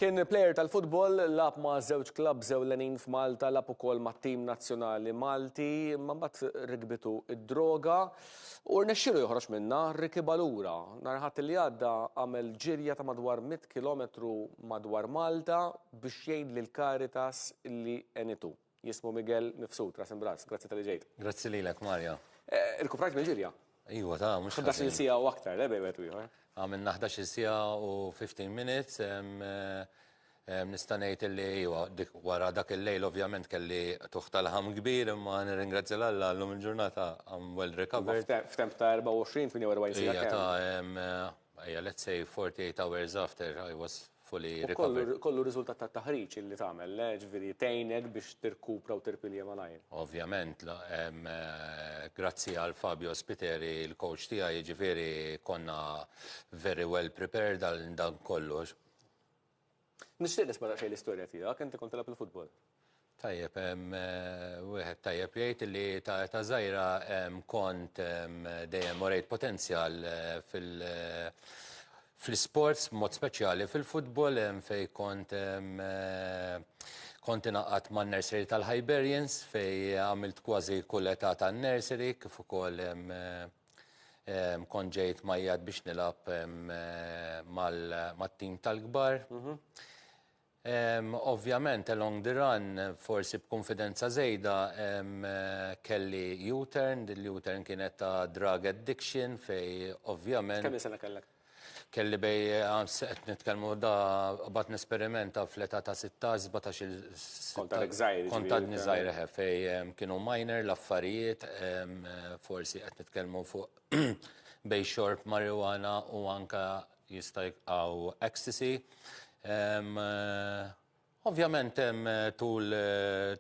Kien plejer tal-futbol, lagħab ma' żewġ klabbs ewlenin f'Malta, lagħab ukoll mat-tim nazzjonali Malti, imma mbagħad rikbitu d-droga u rnexxielu joħroġ minnha, rikibha lura. Nhar il-Ħadd li għadda għamel ġirja ta' madwar 100 kilometru madwar Malta biex jgħin lill-Caritas li għenitu. Jismu Miguel Mifsud, ras imb'ras. Grazzi talli ġejt. Grazzi lilek, Mario. Irkuprajt mill-ġirja? Iwa, ta' mhux ħażin. 11-il siegħa u aktar, le bejn wieħed u ieħor. Għamilna 11-il siegħa u 15 minutes. Nista' ngħid illi iwa, dik wara dak il-lejl ovvjament kelli qtugħ tal-ħam kbir, imma nirringrazzja 'l Alla llum il-ġurnata I'm well recovered. F'temp ta' 24, 48 siegħa kemm? Ija ta' Ejja, let's say 48 hours after I was fully recovered. U kollu riżultat tat-taħriġ illi tagħmel, le? Ġifieri tgħinek biex tirkupra u tirpilja malajr. Ovvjament, grazzi għal Fabio Spiteri, il-coach tiegħi, jiġifieri konna very well prepared għal dan kollu. Nixtieq nisma' daqsxejn l-istorja tiegħek, inti kont tilgħab il-futbol. Tajjeb, wieħed tajjeb jgħid li ta' età żgħira kont dejjem urejt potenzjal fil- fl-isports, b'mod speċjali fil-futbol fejn kont kont ingħaqadt man-nursery tal-Hibernians fejn għamilt kważi kull età tan-nursery kif ukoll Kont ġejt majjat biex nilgħab mat-tim tal-kbar. Ovvjament, along the run, forsi b'kunfidenza żejda, kelli U-turn, din l-U-turn kienet ta' drug addiction fejn ovvjament. Kemm-il sena kellek? Kelli bejn, qed nitkellmu da qbadt nesperimenta fl-età ta' 16, 17 il. Kont għadek żgħir. Kont għadni żgħir eħe fejn kienu minor l-affarijiet, forsi qed nitkellmu fuq bejn xorb marijuana u anke jista' jqgħu ecstasy. Ovvjament tul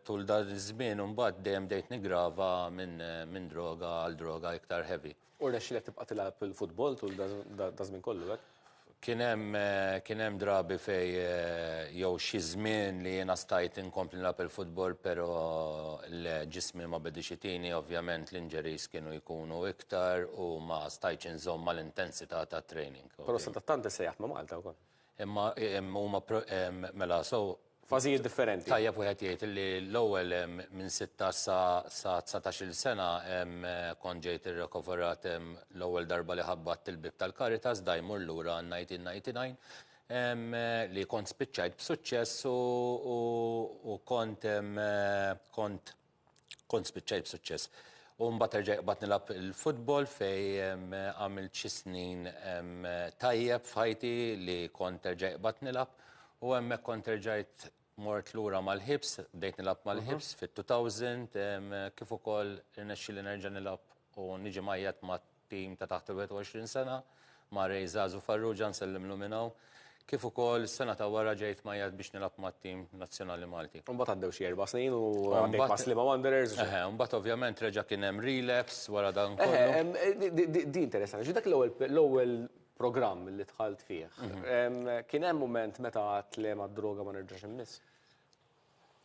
tul dan iż-żmien imbagħad dejjem bdejt niggrava minn minn droga għal droga iktar heavy. U rnexxielek tibqa' tilgħab il-futbol tul daż-żmien kollu, hekk? Kien hemm kien hemm drabi fejn jew xi żmien li jiena stajt inkompli nilgħab il-futbol però le ġismi ma bediex itini, ovvjament l-injuries kienu jkunu iktar u ma stajtx inżomm mal-intensità tat-training. Però sadattant issejjaħt ma' Malta wkoll. Imma huma mela so. Fażijiet differenti. Tajjeb wieħed jgħid li l-ewwel minn 16 sa sa 19-il sena kont ġejt irrekoverat l-ewwel darba li ħabbatt il-bieb tal-Caritas da jmur lura għan-1999 li kont spiċċajt b'suċċess u kont kont Kont spiċċajt b'suċċess. U mbagħad erġajt qbadt nilgħab il-futbol fejn għamilt xi snin tajjeb f'ħajti li kont erġajt qbadt nilgħab u hemmhekk kont erġajt mort lura mal-Hibs, bdejt nilgħab mal-Hibs fit-2000 kif ukoll irnexxieli nerġa' nilgħab u niġi mgħajjat ma' tim ta' taħt il-21 sena ma' Ray Zazu Farrugia nsellimlu minn hawn, kif ukoll is-sena ta' wara ġejt mgħajjat biex nilgħab mat-tim nazzjonali Malti. U mbagħad għaddew xi erba' snin u għaddejt ma' Sliema Wanderers. Eħe, u mbagħad ovvjament reġa' kien hemm relapse wara dan kollu. Eħe, di interessanti, ġifieri dak l-ewwel programm li dħalt fih, kien hemm mument meta għedt le mad-droga ma nerġax immiss?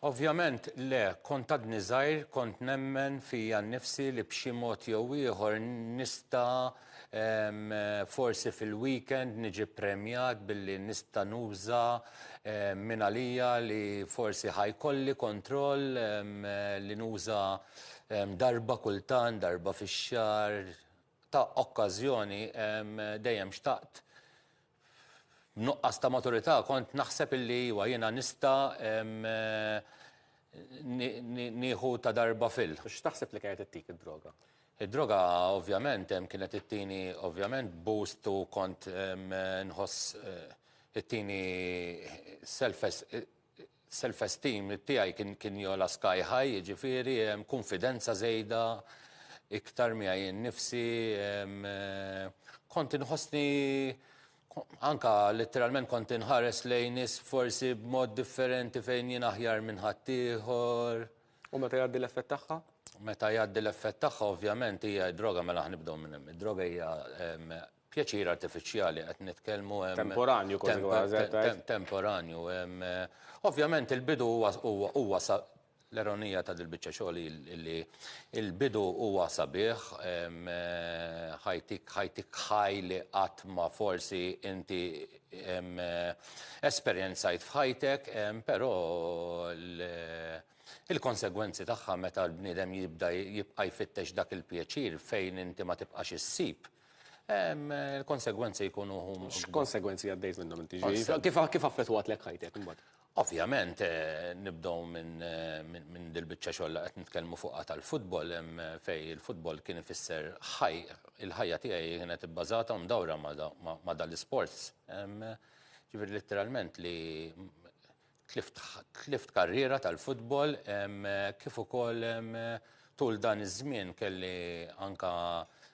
Ovvjament le, kont għadni żgħir, kont nemmen fija nnifsi li b'xi mod jew ieħor nista' forsi fil-weekend niġi ppremjat billi nista' nuża mingħalija li forsi ħa jkolli kontroll li nuża darba kultant, darba fix-xahar, ta' okkażjoni dejjem xtaqt b'nuqqas ta' maturità kont naħseb illi iwa jiena nista' nieħu ta' darba fil. X'taħseb li kienet ittik id-droga? Id-droga ovvjament kienet ittini ovvjament boost u kont nħoss ittini self Self esteem tiegħi kien kien jogħla sky high, jiġifieri kunfidenza żejda iktar miegħi nnifsi, kont inħossni anka letteralment kont inħares lejn nies forsi b'mod differenti fejn jien aħjar minn ħaddieħor. U meta jgħaddi l-effett tagħha? Meta jgħaddi l-effett tagħha ovvjament hija d-droga mela ħa nibdew minn hemm. Id-droga hija pjaċir artifiċjali qed nitkellmu hemm. Temporanju kważi kważi. Temporanju. Ovvjament il-bidu huwa huwa. L-ironija ta' dil-biċċa xogħol hi li l-bidu huwa sabiħ, ħajtik ħajtik ħaj li qatt ma forsi inti esperjenzajt f'ħajtek, però il-konsegwenzi tagħha meta l-bniedem jibda jibqa' jfittex dak il-pjaċir fejn inti ma tibqax issib, il-konsegwenzi jkunu hum. X'konsegwenzi għaddejt minnhom inti? Kif kif affettwatlek ħajtek imbagħad? Ovvjament, nibdew minn dil-biċċa xogħol li qed nitkellmu fuqha tal-futbol, fejn il-futbol kien ifisser ħaj, il-ħajja tiegħi kienet ibbażata u mdawra ma' dal-isports. Ġifieri litteralment li tlift karriera tal-futbol, kif ukoll tul dan iż-żmien kelli anka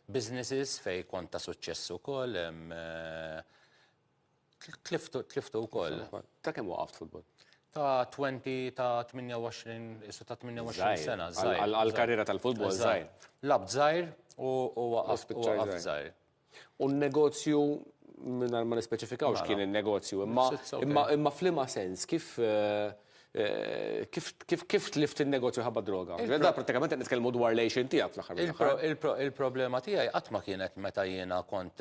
businesses fejn kont ta' suċċess ukoll. Tliftu, tliftu wkoll. Ta' kemm waqaft futbol? Ta' 20, ta' 28, isu ta' 28 sena. Għal-karriera tal-futbol, żgħir. Lgħabt żgħir u waqaft żgħir. U n-negozju, minn ma nispeċifikawx kien il-negozju, imma imma f'liema sens, kif kif kif kif tlift il-negozju ħabba droga? Da prattikament qed nitkellmu dwar l-għixien tiegħek fl-aħħar. Il-problema tiegħi qatt ma kienet meta jiena kont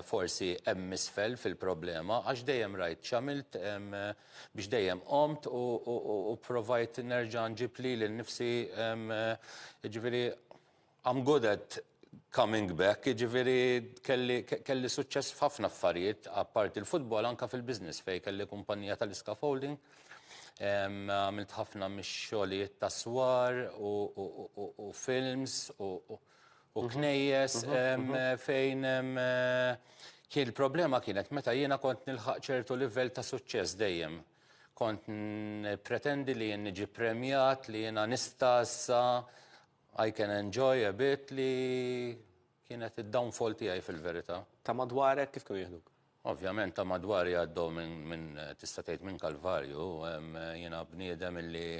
forsi hemm isfel fil-problema, għax dejjem rajt x'għamilt biex dejjem qomt u provajt nerġa' nġib lili nnifsi, ġifieri I'm good at coming back, ġifieri kelli, kelli suċċess f'ħafna affarijiet, apparti il-futbol anka fil-business fejn kelli kumpanija tal-scaffolding. Għamilt ħafna mix-xogħlijiet ta' swar u films u knejjes fejn kien il-problema kienet meta jiena kont nilħaq ċertu livell ta' suċċess dejjem. Kont pretendi li jien niġi premjat, li jiena nista' issa I can enjoy a bit, li kienet id-downfall tiegħi fil-verità. Ta' madwarek kif kienu jieħduk? Ovvjament ta' madwari għaddew minn, tista' tgħid, minn kalvarju, jiena bniedem illi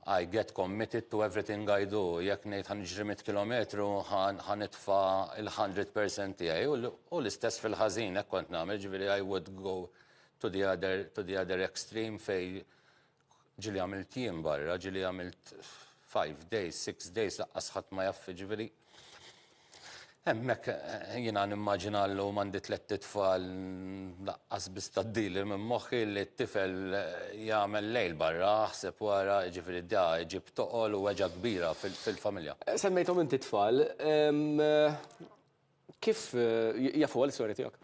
I get committed to everything I do. Jekk ngħid ħa niġri 100 kilometru, ħa nitfa' il-100% tiegħi u l-istess fil-ħażin hekk kont nagħmel, ġifieri I would go to the other extreme fejn ġieli għamilt jiem barra, ġieli għamilt 5 days, 6 days, lanqas ħadd ma jaf, ġifieri. Hemmhekk jiena nimmaġina l-lum għandi tlett itfal, lanqas biss tgħaddili minn moħħi li t-tifel jagħmel lejl barra, ħseb wara, ġifieri da ġib toqol u weġgħa kbira fil-familja. Semmejthom inti tfal, kif jafu għal-istorja tiegħek?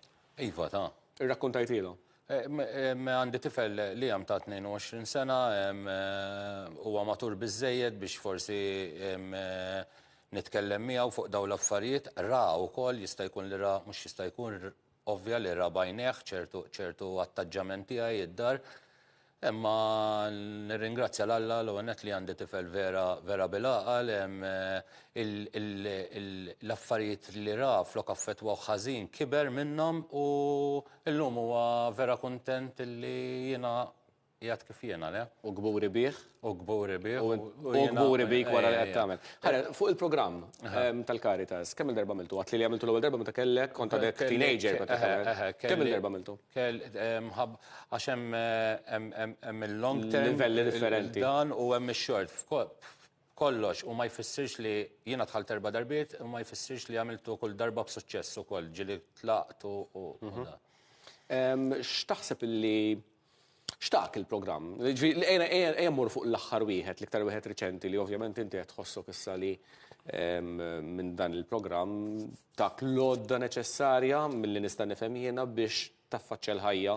Iva ta. Irrakkontajtilhom? Għandi tifel li għam ta' 22 sena, huwa matur biżejjed biex forsi nitkellem miegħu fuq dawn l-affarijiet, ra wkoll jista' jkun li ra, mhux jista' jkun, ovvja li ra b'għajnejh ċertu attaġġament tiegħi id-dar. Imma nirringrazzja 'l Alla l li għandi tifel vera vera bil-għaqal, l-affarijiet li ra flok affettwaw ħażin kiber minnhom u llum huwa vera kontent li jiena qiegħed kif jiena, le? U kburi bih. U kburi bih. U kburi bik wara li qed tagħmel. Ħara, fuq il-programm tal-Caritas, kemm il-darba għamiltu? Għedt li li għamiltu l-ewwel darba meta kellek kont għadek teenager. Kemm il-darba għamiltu? Għax hemm il-long term. Livelli differenti. Dan u hemm ix-short. Kollox u ma jfissirx li jiena dħalt erba' darbiet u ma jfissirx li għamiltu kull darba b'suċċess ukoll, ġieli tlaqt u dan. X'taħseb illi x'tak il-programm? Ejja mmur fuq l-aħħar wieħed, l-iktar wieħed riċenti li ovvjament inti qed tħossok issa li minn dan il-programm tak l-għodda neċessarja milli nista' nifhem jiena biex taffaċċja l-ħajja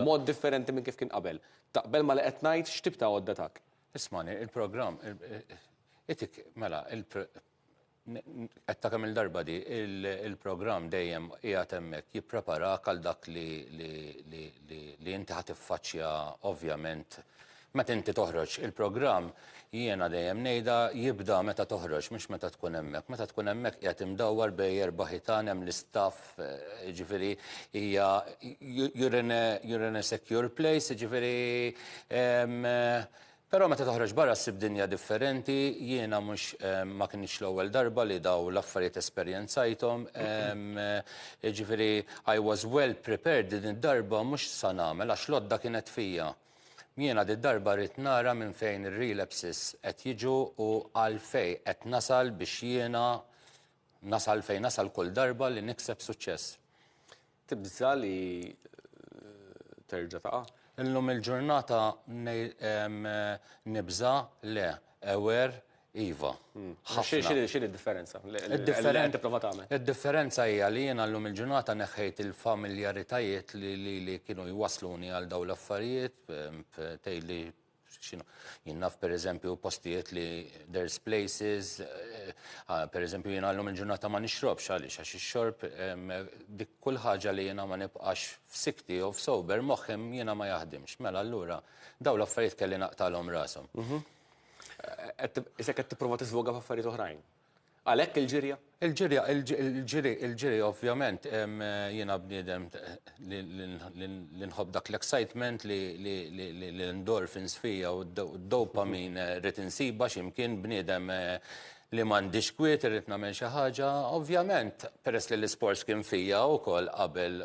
mod differenti minn kif kien qabel. Taqbel ma li qed ngħid? X'tip ta' għodda tak? Ismani, il-programm, itik, mela, għedtha kemm il-darba di, il-programm dejjem qiegħed hemmhekk jippreparak għal dak li inti ħa tiffaċċja ovvjament meta inti toħroġ. Il-programm, jiena dejjem ngħidha, jibda meta toħroġ, mhux meta tkun hemmhekk. Meta tkun hemmhekk qiegħed imdawwar bejn erba' ħitan, hemm l-istaff, ġifieri hija you're in a secure place, ġifieri. Però meta toħroġ barra ssib dinja differenti, jiena mhux ma kienx l-ewwel darba li daw l-affarijiet esperjenzajthom. Ġifieri I was well prepared din id-darba mhux sa nagħmel għax l-għodda kienet fija. Jiena did-darba rrid nara minn fejn ir-relapses qed jiġu u għalfejn qed nasal biex jiena nasal fejn nasal kull darba li nikseb suċċess. Tibża' li terġa' taqa'? Illum il-ġurnata nibża' le, aware iva. Ħafna. X'inhi d-differenza? Id-differenza hija li jiena llum il-ġurnata neħħejt il-familjaritajiet li lili kienu jwassluni għal dawn l-affarijiet, tgħidli x'inhu. Jien naf pereżempju postijiet li there's places, pereżempju jiena llum il-ġurnata ma nixrobx għaliex għax ix-xorb dik kull ħaġa li jiena ma nibqax f'sikti jew f'sober moħħi jiena ma jaħdimx. Mela allura dawn l-affarijiet kelli naqtagħlhom rashom. Isek qed tipprova tiżvoga f'affarijiet oħrajn. Għalhekk il-ġirja? Il-ġirja, il-ġiri, il-ġiri ovvjament jiena bniedem li nħobb dak l-excitement li l-endorphins fija u d-dopamine rrid insibha x'imkien bniedem li m'għandix kwiet irrid nagħmel xi ħaġa, ovvjament peress li l-isports kien fija wkoll qabel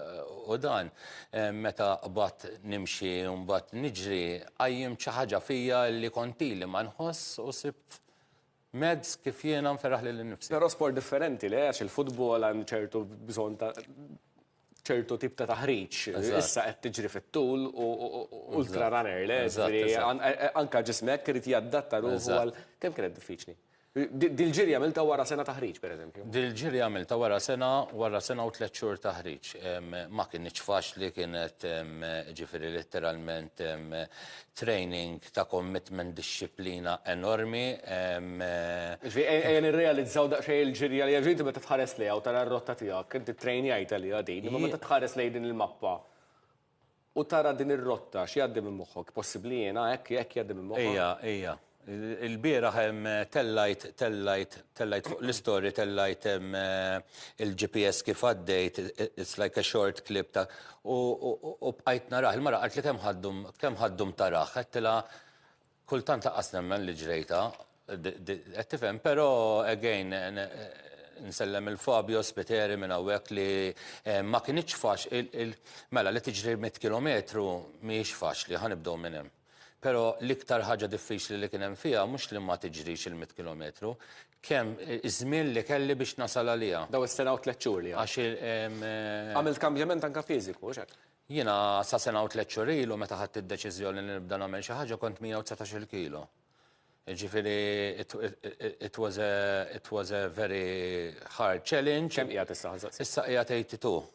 u dan meta qbadt nimxi u mbagħad niġri qajjimt xi ħaġa fija li kont ili ma nħoss u sibt mezz kif jiena nferraħ lili nnifsi. Però sport differenti, le? Għax il-futbol għandu ċertu bżonn ta' ċertu tip ta' taħriġ. Issa qed tiġri fit-tul u ultra runner, le? Anka ġismek irid jadatta ruħu għal kemm kienet diffiċli? Dil-ġirja għamiltha wara sena taħriġ, pereżempju. Dil-ġirja għamiltha wara sena, wara sena u tlett xhur taħriġ. Ma kinitx faċli, kienet ġifieri letteralment training ta' commitment, dixxiplina enormi. Ġifieri ejja nirrealizzaw daqsxejn il-ġirja li inti meta tħares lejha u tara r-rotta tiegħek, inti ttrejnjajt għaliha din, imma meta tħares lejn din il-mappa u tara din ir-rotta, x'jgħaddi minn moħħok? Possibbli jiena hekk hekk jgħaddi minn moħħok? Ejja, ejja. Il-bieraħ tellajt, tellajt, tellajt fuq l-istorji, tellajt il-GPS kif għaddejt, it's like a short clip ta' u bqajt narah. Il-mara qaltli kemm ħaddum, kemm ħaddum tarah. Għedtilha kultant lanqas nemmen li ġrejtha, qed tifhem, però again nsellem il-Fabio Spiteri minn hawnhekk li ma kinitx faċli, mela li tiġri 100 kilometru mhijiex faċli, ħa nibdew minn hemm. Però l-iktar ħaġa diffiċli li kien hemm fiha mhux li ma tiġrix il-100 kilometru, kemm iż-żmien li kelli biex nasal għaliha. Daw is-sena u tlett xhur li għax Għamilt kambjament anke fiżiku, hux hekk? Jiena sa sena u tlett xhur ilu meta ħadt id-deċiżjoni li nibda nagħmel xi ħaġa kont 119-il kilo. Jiġifieri it was a it was a very hard challenge. Kemm qiegħed issa ħa nsaqsik? Issa qiegħed 82.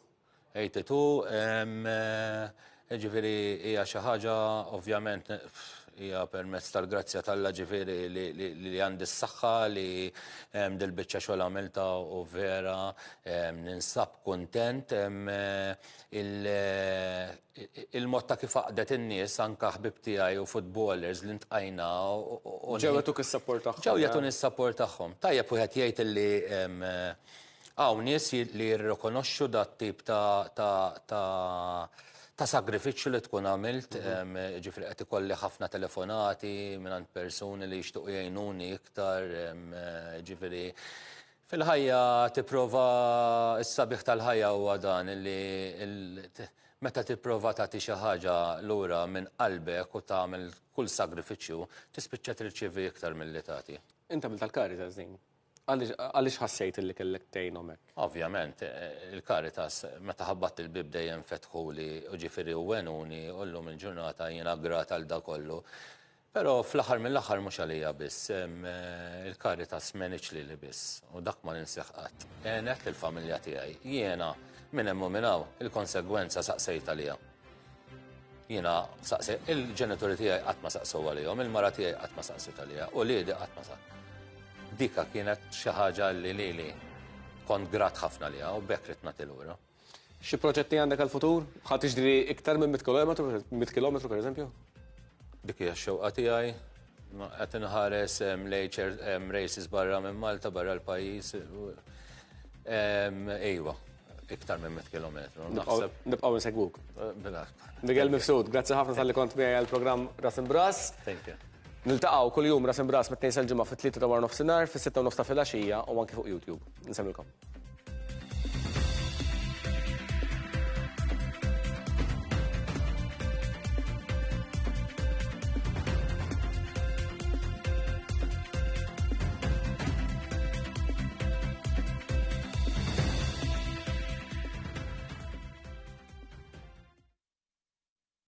82, jiġifieri hija xi ħaġa ovvjament hija permezz tal-grazzja t'Alla ġifieri li għandi s-saħħa li dil-biċċa xogħol għamiltha u vera ninsab kuntent il-mod ta' kif għaqdet in-nies anke ħbieb tiegħi u footballers li ntqajna u Ġew jagħtuk is-sapport tagħhom. Ġew jagħtuni s-sapport tagħhom. Tajjeb wieħed jgħid illi Hawn nies li jirrikonoxxu dat-tip ta' ta' ta' ta' sagrifiċċju li tkun għamilt, jiġifieri qed ikolli ħafna telefonati mingħand persuni li jixtiequ jgħinuni iktar, jiġifieri fil-ħajja tipprova s-sabiħ tal-ħajja huwa dan li meta tipprova tagħti xi ħaġa lura minn qalbek u tagħmel kull sagrifiċċju, tispiċċa tirċievi iktar milli tagħti. Int għamilt għall-Caritas din? Għaliex ħassejt li kellek tgħinhom hekk? Ovvjament, il-Caritas meta ħabbatt il-bieb dejjem fetħuli, jiġifieri u għenuni u llum il-ġurnata jiena grat għal dak kollu. Però fl-aħħar mill-aħħar mhux għalija biss, il-Caritas m'għenitx lili biss u dak ma ninsih qatt. Għenet lill-familja tiegħi. Jiena minn hemm u minn hawn il-konsegwenza saqsejt għaliha. Jiena saqsi, il-ġenituri tiegħi qatt ma saqsew għalihom, il-mara tiegħi qatt ma saqsiet għaliha, u liedi qatt ma saq. Dika kienet xi ħaġa li lili kont grat ħafna liha u b'hekk ridt nagħti lura. Xi proġetti għandek għall-futur? Ħa tiġri iktar minn 100 kilometru, 100 kilometru pereżempju? Dik hija x-xewqa tiegħi. Qed inħares lejn races barra minn Malta, barra l-pajjiż. Ejwa, iktar minn 100 kilometru. Naħseb. Nibqgħu nsegwuk. Miguel Mifsud, grazzi ħafna talli kont miegħi għall-programm Ras Imbras. Thank you. Niltaqgħu kuljum Ras Imbras mit-Tnejn sal-Ġimgħa fit-tlieta ta' wara nofsinhar, fis-sitta u nofs ta' filgħaxija u anki fuq YouTube. Nsellmilkom.